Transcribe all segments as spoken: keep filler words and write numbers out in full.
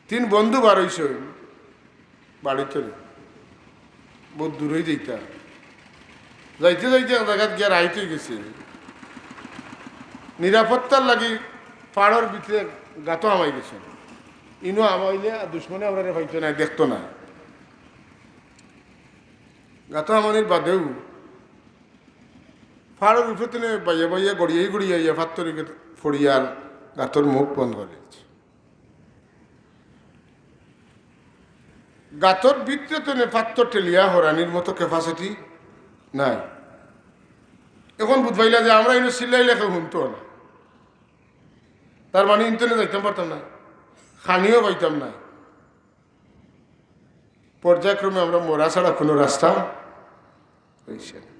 তিন বন্ধু বার অইছইন বাড়িত, বহুত দূরই যাইতা। যাইতে যাইতে এক জাগাত গিয়া রাইত অই গেছে। নিরাপত্তার লাগি পাড়র ভিতরে গাতো হামাই গেছে। ইনো হামাইলে আর দুশমনে আমরারে পাইতো নায়, দেখতো নায়। গাতো হামানির বাদেউ পাড়র উপরে তনে বাইয়া বাইয়া গড়িয়াই গড়িয়াই আইয়া ফাত্তর পড়িয়া আর গাতর মুখ বন্ধ করি দিছে। গাতর ভিতরে তনে ফাত্তর ঠেলিয়া হরানির মতো capacity নাই। এখন বুঝ পাইলা যে আমরা ইনো চিল্লাইলে কেউ হুনতো না। তার মানে ইন তনে যাইতাম পারতাম না, খানিও পাইতাম না। পর্যায়ক্রমে আমরা মরা ছাড়া কুনু রাস্তা অইছে না।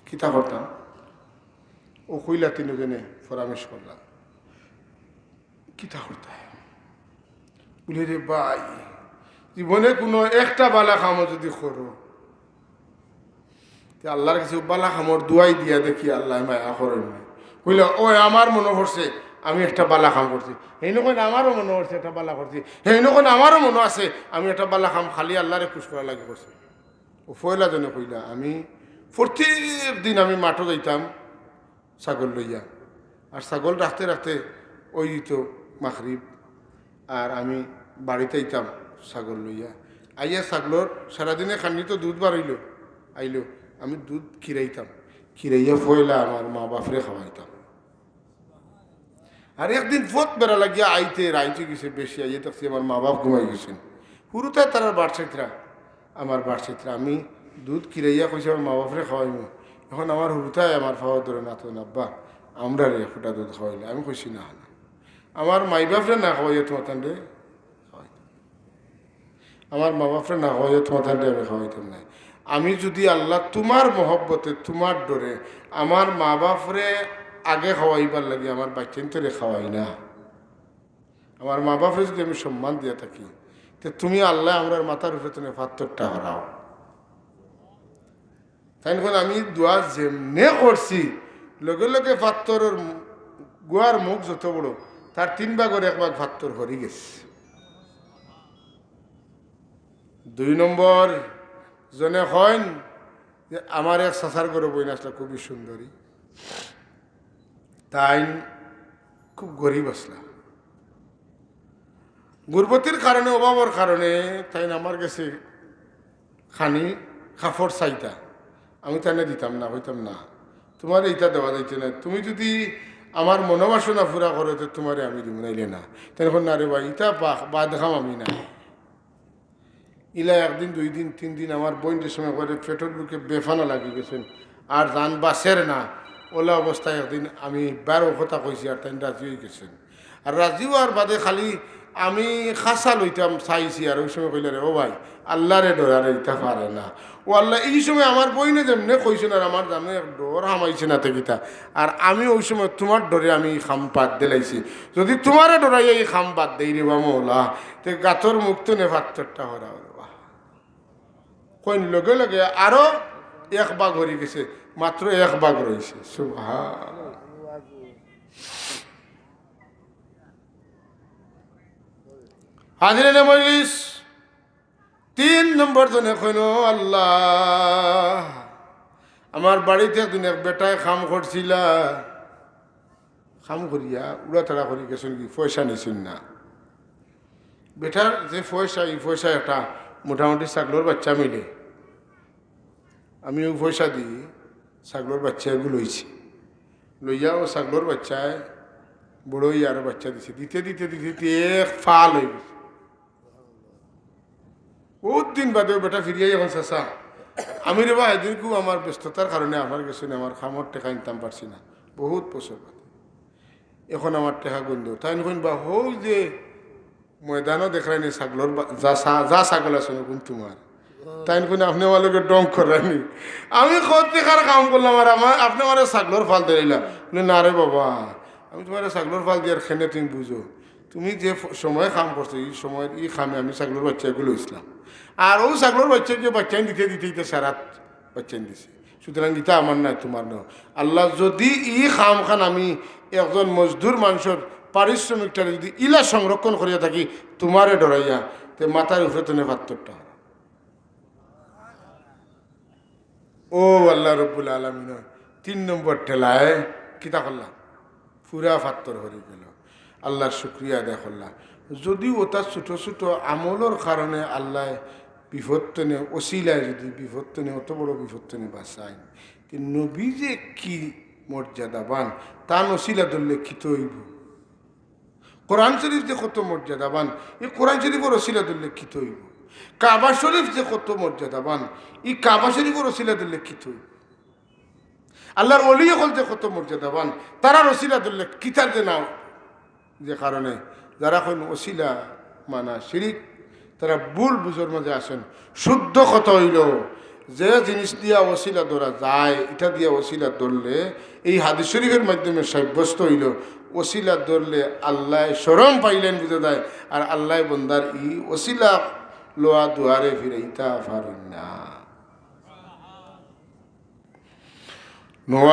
কিতা করতাম? অউ কইলা তিনজনে পরামর্শ করলা, কিতা করতাম? বুলে, রে ভাই, জীবনে কুনু একটা বালা কামও যুদি করো, তে আল্লার কাছে বালা কামর দোয়াই দিয়া দেখি, আল্লায় মায়া করইন নি। কইলা, ওই আমার মনো পড়ছে, আমি একটা বালা কাম করছি। হেইন কইন আমারও মনো পড়ছে, একটা বালা করছি। হেইন কইন আমারও মনো আছে, আমি একটা বালা কাম খালি আল্লারে খুশ করার লাগি করছি। অউ পয়লা জনে কইলা, আমি প্রত্যেক দিন আমি মাঠো যাইতাম ছাগল লইয়া, আর ছাগল রাখতে রাখতে অইতো মাগরিব, আর আমি বাড়িত আইতাম ছাগল লইয়া। আইয়া ছাগলর সারাদিনে খানি তো দুধ বার অইলো, আইলো, আমি দুধ খিরাইতাম, খিরাইয়া পয়লা আমার মা বাপরে খাওয়াইতাম। আর একদিন পথ বেড়া লাগিয়া আইতে রাইত অই গেছে বেশি, আইয়া দেখছি আমার মা বাপ ঘুমাই গেছইন। হুরুতায় তারার বাড় চাইতরা, আমার বাড় চাইতরা, আমি দুধ খিরাইয়া কইছি আমার মা বাপরে খাওয়াইমু। এখন আমার হুরুতায় আমার পাও ধরে, না তো না আব্বা, আমরারে এক ফুটা দুধ খাওয়াইলে। আমি কইছি, না, না, আমার মাই বাপরে না খাওয়াইয়া তুমার তানরে খাওয়াইতাম। আমার মা বাপরে না খাওয়াইয়া তুমার তানরে আমি খাওয়াইতাম নায়। আমি যুদি আল্লা তুমার মহব্বতে, তুমার ডরে আমার মা বাপরে আগে খাওয়াইবার লাগি আমার বাইচ্চাইন্তরে খাওয়াই না, আমার মা বাপরে যুদি আমি সম্মান দিয়া থাকি, তে তুমি আল্লায় আমরার মাথার উপরে তনে ফাত্তরটা হরাও। তাইন কইন আমি দোয়া যেমনে করছি, লগে লগে ফাত্তরর মু-, গুয়ার মুখ যত বড়, তার তিন ভাগর এক ভাগ ফাত্তর হরি গেছে। দুই নম্বর জনে কইন যে আমার এক চাচার ঘরো বইন আছলা খুবই সুন্দরী, তাইন খুব গরিব আছলা। গুরবতির কারণে, অভাবর কারণে তাইন আমার গেছে খানি কাপড় চাইতা, আমি তানে দিতাম না, কইতাম, না, তুমারে ইতা দেওয়া যাইতো নায়, তুমি যুদি আমার মনোবাসনা পুরা করো, তে তুমারে আমি দিমু, নাইলে না। তাইন কইন, না রে ভাই, ইতা বা-, বাদ কাম আমি না। ইলা একদিন, দুই দিন, তিন দিন আমার বইন যে সময় করে পেটর ভুকে বেফানা লাগি গেছইন, আর জান বাঁচের না। অলা অবস্থায় একদিন আমি বারো কথা কইছি, আর তাইন রাজি অই গেছইন। আর রাজি অওয়ার বাদে খালি আমি খাসা লইতাম চাইছি, আর অউ সময় কইলা, রে ও ভাই, আল্লারে ডরারে ইতা পারে না। ও আল্লা, ই সময় আমার বইনে যেমনে কইছইন, আর আমার জানো এক ডর হামাইছে না তে কিতা। আর আমি অউ সময় তুমার ডরে আমি ই কাম বাদ দিলাইছি। যুদি তুমারে ডরাইয়া ই কাম বাদ দেই রে বা মৌলা, তে গাতর মুখ তনে ফাত্তরটা হরাও রে বা। কইন লগে লগে আরো এক ভাগ হরি গেছে, মাত্র এক ভাগ রইছে। সুবহান। হাজিরিনে মজলিস, তিন নম্বর জনে কইন, আল্লা, আমার বাড়িত একদিন এক বেটায় কাম করছিলা, কাম করিয়া উড়াতাড়া করি গেছইন গি, পয়সা নিছইন না। বেটার যে পয়সা, ই পয়সা একটা মোটামুটি ছাগলর বাইচ্চা মিলে। আমি অউ পয়সা দি ছাগলর বাইচ্চা এগু লইছি। লইয়া অউ ছাগলর বাইচ্চায় বড় অইয়া আরো বাইচ্চা দিছে। দিতে দিতে দিতে দিতে এক ফাল অই গেছে। বউত দিন বাদে অউ বেটা ফিরিয়া আইয়া কইন, চাচা, আমি রে বা, এদিন খুব আমার ব্যস্ততার কারণে আপনার গেছে আমার কামর টেকা আনতাম পারছি না, বউত বছর বাদে। এখন আমার টেকাগুন দেও। তাইন কইন, বা, হউ যে ময়দানো দেখরায়নি ছাগলর বা-, যা ছা-, যা ছাগল আছে, অগুন তুমার। তাইন কইন, আপনে আমার লগে ঢং কররায়নি। আমি কত টেকার কাম করলাম আর আমার, আপনে আমারে ছাগলর ফাল দিলাইলা। বলে, না রে বাবা, আমি তুমারে ছাগলর ফাল দিয়ার কেনে তুমি বুঝো। তুমি যে ফ-, সময়ে কাম করছো, ই সময়র ই কামে আমি ছাগলর বাইচ্চা এগু লইছলাম। আর অউ ছাগলর বাইচ্চা যে বাইচ্চাইন দিতে দিতে দিতে সারাত বাইচ্চাইন দিছে। সুতরাং ইতা আমার নায়, তুমার নায়। আল্লা, যুদি ই কামখান আমি একজন মজদুর মানষর পারিশ্রমিকটারে যদি ইলা সংরক্ষণ করিয়া থাকি তুমারে ডরাইয়া, তে মাথার উপরে তনে পাত্তরটা। ও আল্লাহ রব্বুল আলামিন, তিন নম্বর ঠেলায় কিতা করলা? পুরা পাত্তর হরি গেল। আল্লাহর শুকরিয়া আদায় করলা। যদিও অতা ছোট ছোট আমলর কারণে আল্লাহ বিপদ তনে, ওসিলায় যদি বিপদ তনে, অত বড় বিপদ তনে বাঁচাইন, তে নবী যে কি মর্যাদাবান, তান ওসিলা ধরলে কিতা অইবো? কোরআন শরীফ যে কত মর্যাদাবান, ই কোরআন শরীফর ওসিলা ধরলে কিতা অইবো? কাবা শরীফ যে কত মর্যাদাবান, ই কাবা শরীফর ওসিলা ধরলে কিতা অইবো? আল্লাহর ওলি অকল যে কত মর্যাদাবান, তারার ওসিলা ধরলে কিতার যে না, যে কারণে যারা কইন ওসিলা মানা শিরিক, তারা ভুল বুঝর মাঝে আছেন। শুদ্ধ কথা অইলো, যে জিনিস দিয়া ওসিলা ধরা যায়, ইটা দিয়া ওসিলা ধরলে, এই হাদিস শরীফর মাধ্যমে সাব্যস্ত অইলো, ওসিলা ধরলে আল্লায় শরম পাইলেন বুঝা যায়, আর আল্লায় বন্দার ই ওসিলা লওয়া দুয়ারে ফিরাইতা পারইন না। নোয়া